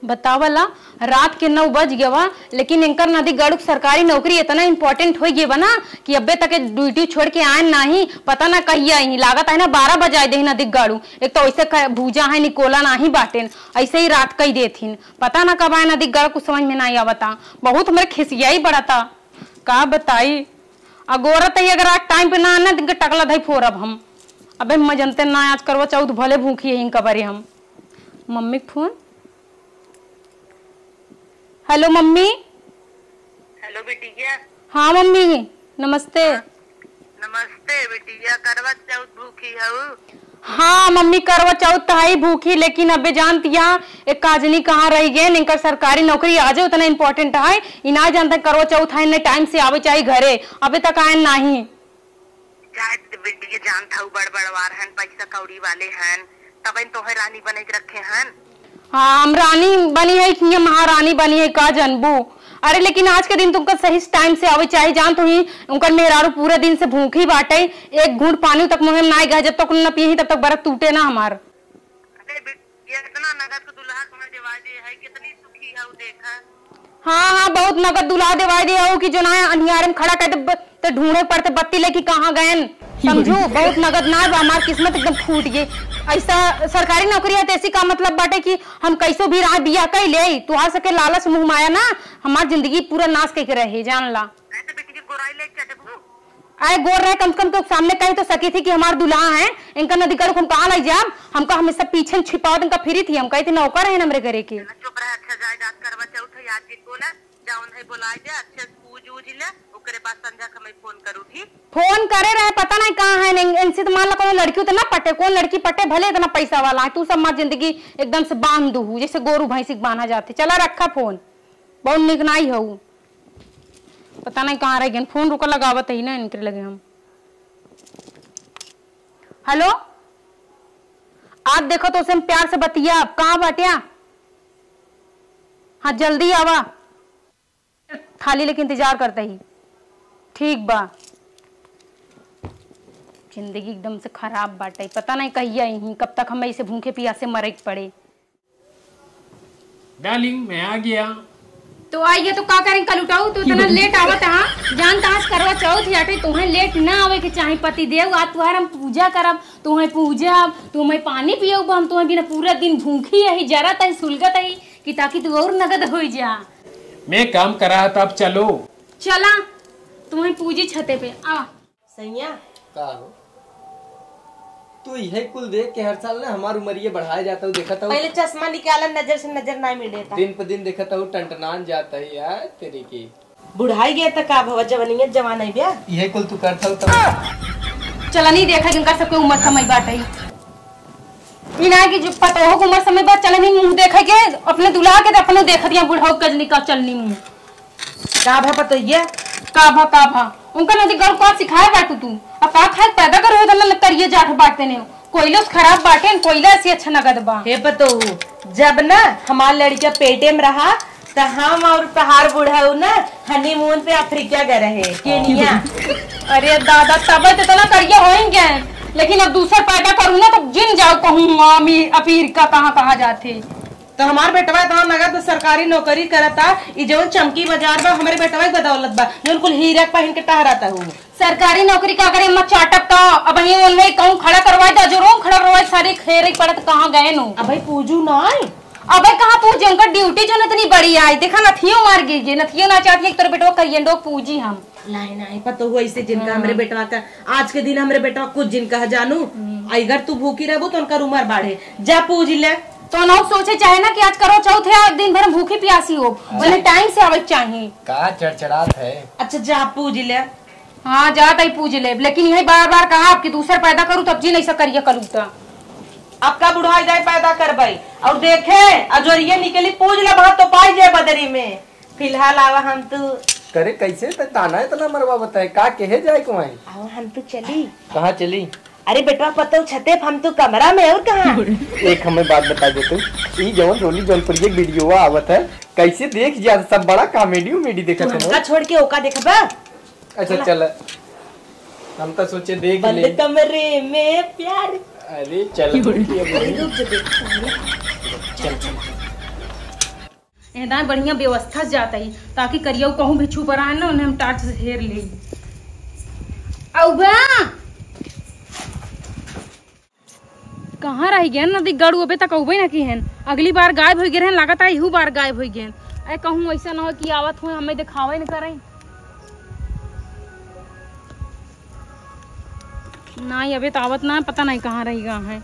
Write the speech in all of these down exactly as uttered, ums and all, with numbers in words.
बतावला, रात के नौ बज गवा, लेकिन इनकर नदी गढ़ सरकारी नौकरी इतना important होइ गवा ना कि अबे तक ड्यूटी छोड़ के आयन नाही। पता ना कहिया आई, लागत है ना बारह बजाए दे नदी गढ़। एक तो ऐसे क-, भूजा है निकोला नाही बाटेन, ऐसे ही रात कई देथिन। पता ना कब आए नदी गढ़, कुछ समझ में नाही आवता। बहुत हमरे खिसियाई बड़ा था, का बताई। अगोरत ही अगर आज टाइम पे ना आना, तो इनके टकला धई फोरब हम। अबे मैं जनते ना, आज करवा चौथ भले भूखी है इनका बारे हम। मम्मी के फोन। हेलो मम्मी। हेलो बिटिया। हाँ मम्मी, नमस्ते। नमस्ते बिटिया, करवा चौथ भूखी हऊ? हाँ मम्मी, करवा चौथ तो है भूखी, लेकिन अबे जानती है एक काजनी कहाँ रह गए, इनकर सरकारी नौकरी आज उतना important है, इ ना जानते करवा चौथ है, इन्हें टाइम से आवे चाहिए घरे, अबे तक आए नाही। जाए दे बिटिया, जानत हऊ बड़ बड़वार हन, पैसा कौड़ी वाले हन, तब इन तोहे रानी बने के रखे हन। हाँ, हम रानी बनी है कि ये महारानी बनी है, का जनबू? अरे लेकिन आज के दिन तुमका सही टाइम से आवे चाही, जान तो ही उनकर मेहरारू पूरे दिन से भूखी बाटे, एक घूंट पानी तक मुँह में ना गए जब तक न पिए तब तक व्रत टूटे ना हमार। अरे बिटिया, इतना नगद के दुल्हा तुम्हें देवा दे है, कितनी सुखी है वो देखा। हाँ, हाँ, बहुत नगद दुल्हा देवाई दे हो कि जो ना अनियारे में खड़ा कर दे, ब-, तो ढूंढे पड़ते बत्ती लेके कहाँ गए। समझू, बहुत नगद ना बा, हमार किस्मत एकदम फूट गई। ऐसा सरकारी नौकरी है तो ऐसी का मतलब बाटे कि हम कैसो भी राह बिया कई ले, तुहार सके लालच मुँह माया ना हमार जिंदगी पूरा नाश कइके रहे, जान ला। नहीं तो बेटी की गोराई लेके चढ़बू। आए गोर रहे, कम से कम तो सामने कही तो सकी थी कि हमार दुल्हा है, इनका नदी कड़क हम कहाँ लाई जाब, हमका हमेशा पीछे छिपावत इनका फिरी थी, हम कही थी नौकर है हमरे घरे के। चुप रहे, अच्छा जाए, रात करवा चौथ है, आज दिन बोला, जावन है बोलाए दे, अच्छे से पूज उज ले, ओकरे बाद संझा के मैं फोन करू, ठीक? फोन करे रहे, पता नहीं कहाँ है, नहीं, इनसे तो मान लो कोनो लड़की तो ना पटे, कौन लड़की पटे, भले इतना पैसा वाला है, तू सब मार जिंदगी एकदम से बांध दू, जैसे गोरू भैंसी के बांधा जाते। चला रखा फोन, बहुत निक नाई हऊ। पता नहीं कहाँ रह गए, फोन रुका लगावत ही ना इनके लगे हम। हेलो, आज देखो तो उसे हम प्यार से बतिया, अब कहाँ बाटिया? हाँ, जल्दी आवा। थाली लेके इंतजार करते ही। ठीक बा। जिंदगी एकदम से खराब बाटे, पता नहीं कहिया यहीं, कब तक हम ऐसे भूखे पियासे मरे के पड़े। डार्लिंग, मैं आ गया। तो आइए तो का करें, कल उठाऊ, तू इतना लेट आवत है, हाँ? जानता आज करवा चौथ है, अटे तुम्हें लेट ना आवे के चाहे, पति देव, आज तुहार हम पूजा करब, तुम्हें पूजब, तुम्हें पानी पियब, हम तुम्हें बिना पूरा दिन भूखी रही, जरत ही, सुलगत ही, कि ताकि तू और नगद हो जा। मैं काम करा था, अब चलो। चला, तुम्हें पूजी छते पे, आ। सैया। का हो? तू इहे कुल देख के हर साल ना हमार उमरिये बढ़ाए जाता हूँ, देखत हूँ। पहले चश्मा निकाला, नजर से नजर ना मिले था। दिन प दिन देखत हूँ, टनटनान जाता है यार, तेरे की। बुढ़ाई गया त का भवा, जवनिया जवान है ब्या। इहे कुल तू करत हूँ तब। चला नहीं देखा जिनका सबके उम्र समय बाटे। ई ना कि जो पतोह के उम्र समय बा, चलनी मुँह देखे के, अपने दुल्हा के त अपनो देखत या बुढ़ऊ कजली का चलनी मुँह। का भा पतोहिया? का भा, का भा? उनका नदी गल का सिखाए बाटू तू? अब का खाए पैदा करो हो, तो न करिए जात बाटे ने। कोयलो से खराब बाटे न, कोयला से अच्छा नगद बा। हे पतोहू, जब ना हमार लड़का पेटे में रहा, त हम और तहार बुढ़ऊ ना honeymoon पे अफ्रीका गए रहे, केनिया। अरे दादा, तब तो इतना करिया होएंगे, लेकिन अब दूसर पैदा करूँ ना, तब जिन जाओ कहूँ, मामी अफ्रीका कहाँ कहाँ जाते। तो हमार बेटवा इतना नगद सरकारी नौकरी करता, ई जौन चमकी बाजार बा, हमरे बेटवा के बदौलत बा, जौन कुल हीरा पहिन के टहरता हूँ। सरकारी नौकरी का करे, मत चाटक का, अब ये उनमें कहूँ खड़ा करवाए, तो जो रूम खड़ा करवाए, सारे खेरे पड़त कहाँ गए नो? अब भाई पूजू ना आए। अबे कहाँ पूजे, उनका ड्यूटी जो न इतनी बड़ी आई, देखा नथियो मार गई, ये नथियो ना चाहती है कि तोरे बेटवा करियन डोक पूजी हम। लाए ना, पता हुआ इसे जिनका हाँ। हमरे बेटवा का, आज के दिन हमरे बेटवा कुछ जिन कहा जानू, हम्म। अगर तू भूखी रहबू तो उनका उमर बाढ़े, जा पूज ले। तो ना सोचे चाहे ना कि आज करो चौथ है, दिन भर भूखी प्यासी हो, हाँ। बोले टाइम से आवे के चाही। का चढ़चढ़ात है? अच्छा जा पूज ले। हाँ, जात आई पूज लेब, लेकिन यही बार-बार कहा आपकी दूसर पैदा करू, तब जी नहीं सकरिया कलूटा। आपका बुढ़ाई जाए पैदा करबई, और देखे, अजोरिये निकली, पूज ले, बहुत तो पाई जाए बदरी में। फिलहाल आवा हम तू। करे, कैसे त ताना इतना मरवावत है? का कहे जाए को है? आवा हम तू चली। कहाँ चली? अरे बेटवा, पतो छते पे, हम तू कमरा में, और कहाँ? एक हमें बात बता दे तू, ई जौन रोली जौनपुरिया वीडियो आवत है, कैसे देख जा सब बड़ा कॉमेडी उमेडी देखत तू है। हमका छोड़ के ओका देखबा? अच्छा, चला। चल। हम तो सोचे देख बंद ले। कमरे में प्यार। अरे, चल, रुक जा, देख। चल, चल। एहदाय बढ़िया व्यवस्था से जात ही, ताकि करियऊ कहूँ भी छुप रहा है ना, उन्हें हम टार्च से हेर ले। अउबा! कहाँ रहि गएन नदी गाड़ू, अबे तक अउबे ना किहेन। अगली बार गायब होइ गए रहेन, लागत है इहू बार गायब होइ गएन। अरे कहूँ ऐसा ना हो कि आवत हो, हमें देखावे न करें। नाहीं, अबे तो आवत ना है, पता नहीं कहाँ रहि गए हैं।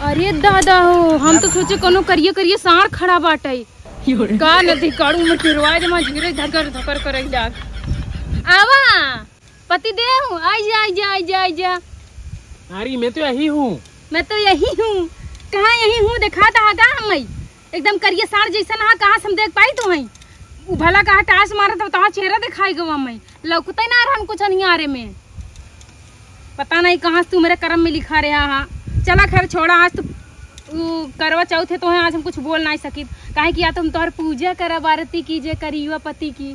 अरे दादा हो, हम तो सोचे कोनो करिया करिया साँड़ खड़ा बाटे। का नदी काड़ू में टिरवाए दे, वहाँ झीरे धकर धकर करे लाग। आवा, पति देव, आई जा, आई जा, आई जा, आई जा। अरे, मैं तो यही हूँ। मैं तो यही हूँ। कहाँ यही हूँ? देखात हा का हम? एकदम करिया साँड़ जैसन हा, कहाँ से हम देख पाई तो हई? उ भला कहा टास मारत हो, तोहार चेहरा देखाई गवा मैं। लौकते ना रहन कुछ अनियारे में। पता नहीं कहाँ से तू मेरे करम में लिखा रहा हा। चला खैर छोड़ा, आज तो उ करवा चौथ है तो है, आज हम कुछ बोल नहीं सकित। काहे कि या तो हम तोहर पूजा करब आरती की, जे करियुआ पति की।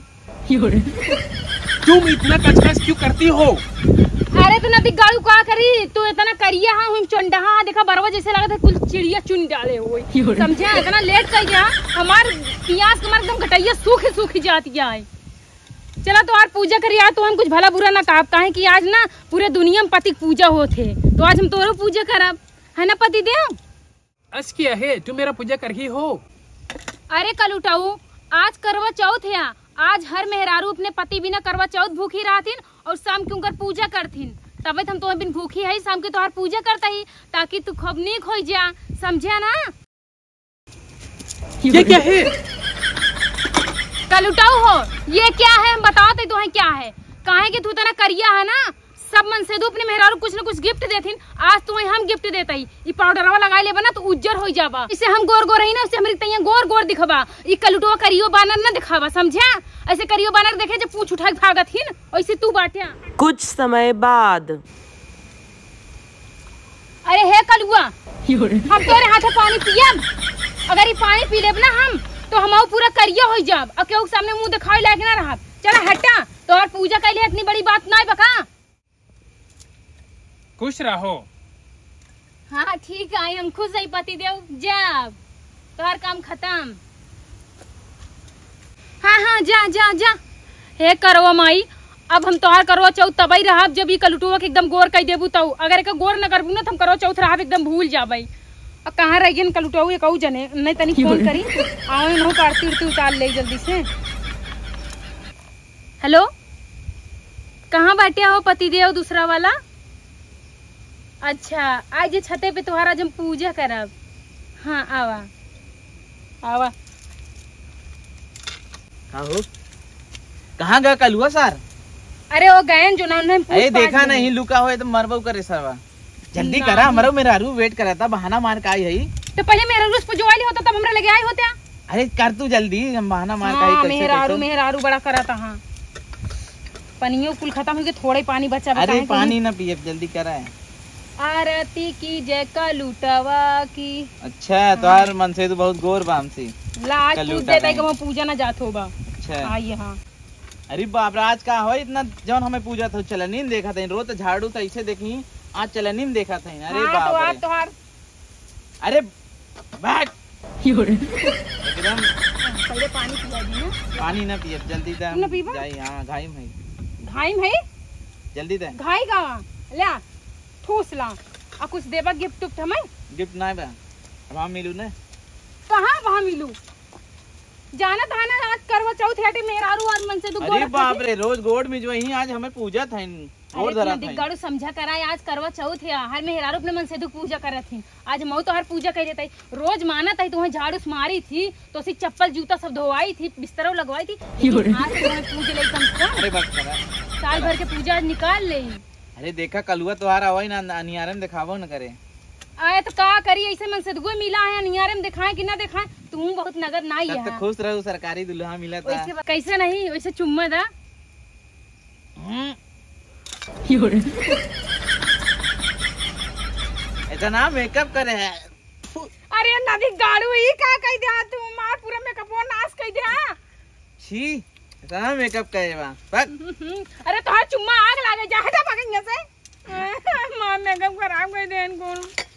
तुम इतना कचकच क्यों करती हो? अरे तू नदी गाड़ू का करी, तू इतना करिया हा, हम चंडहा हा, देखा बरवा जैसे लगत है कुल चिड़िया चुन डाले हो। समझा? इतना लेट कर गया, हमार पियास के मारे एकदम गटैया सूख सूख जात गया है। चला तोहार पूजा करी, आज तो हम कुछ भला बुरा ना कहब, काहे कि आज ना पूरे दुनिया में पति के पूजा होत है, तो आज हम तोरो पूजा करब, है ना पति देव? आज क्या है, तू मेरा पूजा करही हो? अरे कलुटाऊ, आज करवा चौथ है, आज हर मेहरारू अपने पति बिना करवा चौथ भूखी रहथिन और शाम के उनकर पूजा करथिन, तबे तो हम तोहे बिन भूखी है, शाम के तोहार पूजा करता ही, ताकि तू खूब नीक होइ जा, समझा ना? ये क्या है? कलुटाऊ हो, ये क्या है, हम बताओ तो तोहे क्या है, काहे कि तू इतना करिया है ना, सब मनसेधू अपने मेहरारू कुछ न कुछ गिफ्ट देथिन, आज तोहे हम गिफ्ट देता ही। ई पाउडरवा लगाई लेबा ना तो उज्जर होइ जाबा। इसे हम गोर गोर हई ना, उसे हमरी तैया गोर गोर दिखबा। ई कलुटवा करियो बानर ना दिखावा, समझा? ऐसे करियो बानर देखे जब पूछ उठा के भागत ही ना, वैसे तू बाट्या। कुछ समय बाद। अरे हे कलुआ, हम तोरे हाथे पानी पियब? अगर ई पानी पी लेब ना हम, तो हम पूरा करिया होइ जाब। अ केहू के सामने मुँह देखावे लायक ना रहब। चला हटा, तोहर पूजा कैले इतनी बड़ी बात नाई बका। खुश रहो। हाँ, ठीक है, हम खुश है पति देव। जा, अब तोहर काम खत्म। हाँ, हाँ, जा, जा, जा। हे करवा माई, अब हम तोहार करवा चौथ तबई रहब, जब ई कलुटुआ के एकदम गोर कई देबू तऊ। अगर एके गोर न करबू ना, त हम करवा चौथ रहब एकदम भूल जाबई। अब कहाँ रह गइन कलुटुआ, एकऊ जने, नहीं तनी फोन करी, आवे न हो, आरती उरती उतार ले जल्दी से। हेलो, कहाँ बाटे हो पतिदेव दूसरा वाला? अच्छा, आज जे छते पे तोहार आज हम पूजा करब। हाँ, आवा, आवा। का हो? कहाँ गया कलुआ सार? अरे, वो गयन जो ना उन्हें पूछ अरे, पाछ देखा नहीं। नहीं, लुका होए तो मरबो करे सरवा। जल्दी ना। करा, हमरो मेहरारू वेट करता, बहाना मार के आई है। तो पहले मेहरारू से पुजवाली होता, तब हमरा लगे आई होत्या। अरे कर तू जल्दी, हम बहाना मार के आई, हाँ, कैसे, मेहरारू, कैसे? मेहरारू बड़ा करता, हाँ। पनियो कुल खत्म हो गए, थोड़े पानी बचा, अरे बताएं कि पानी नहीं। ना पिए, जल्दी करा है। आरती की जय कलुटवा की। अच्छा, हाँ। तोहार मनसेधू बहुत गोर बा हमसे। लाज पूछ कलुटा देता है कि कहीं। वो पूजा ना जात होबा। अच्छा। हाँ, ये हाँ। अरे बाप रे, आज का हो इतना जौन हमें पूजा था, चलनी न देखा था, रोज तो झाड़ू था, इसे देखी, आज चलनी न देखा था। अरे हाँ, बाप तो रे। आज तोहार अरे बैठ। एकदम पहले पानी पिया दी ना। पानी ना पिए, जल्दी दे, हम ना पीबा? जाई, हाँ, घाई में है। घाई में है? जल्दी दे। घाई का? ला, ठूस ला। आ कुछ देबा गिफ्ट उफ्ट हमें? गिफ्ट ना बा। अब हम मिलू ने। कहाँ वहाँ मिलू? जानत है ना, आज करवा चौथ हटे, मेहरारू आज मनसेधू अरे गोड़ बाप रे, रोज गोड़ में जो ही आज हमें पूजा था इन, गोड़ अरे धरा इतना था इन। दिग्गाड़ू समझा करा, आज करवा चौथ है, हर मेहरारू अपने मनसेधू पूजा करत हिन। आज मऊ तोहार पूजा कर देता है। रोज मानत है, तुम्हें झाड़ू से मारी थी, तो सी चप्पल जूता सब धोवाई थी, बिस्तरो लगवाई थी। लेकिन आज तुम्हें पूज ले कम से कम। अरे बस करा। साल भर के पूजा आज निकाल ले। अरे देखा कलुआ तोहार आवई ना, अनियारे में देखावो न करे। आए तो का करी, ऐसे मनसेधुए मिला है, अनियारे में देखाए कि ना देखाए, तू बहुत नगद ना ही तब तो है। खुश रहू, सरकारी दुल्हा मिला था। वैसे बा-, कैसे नहीं, वैसे चुम्मा दा। हम्म। इतना मेकअप करे है। अरे नदी गाड़ू, ई का कह दे तू, मार पूरा मेकअपवा नाश कह दे। छी, इतना मेकअप करे बा। बक। अरे तोहार चुम्मा आग लागे, जा हटा भाग यहाँ से। आप कह देन कुल।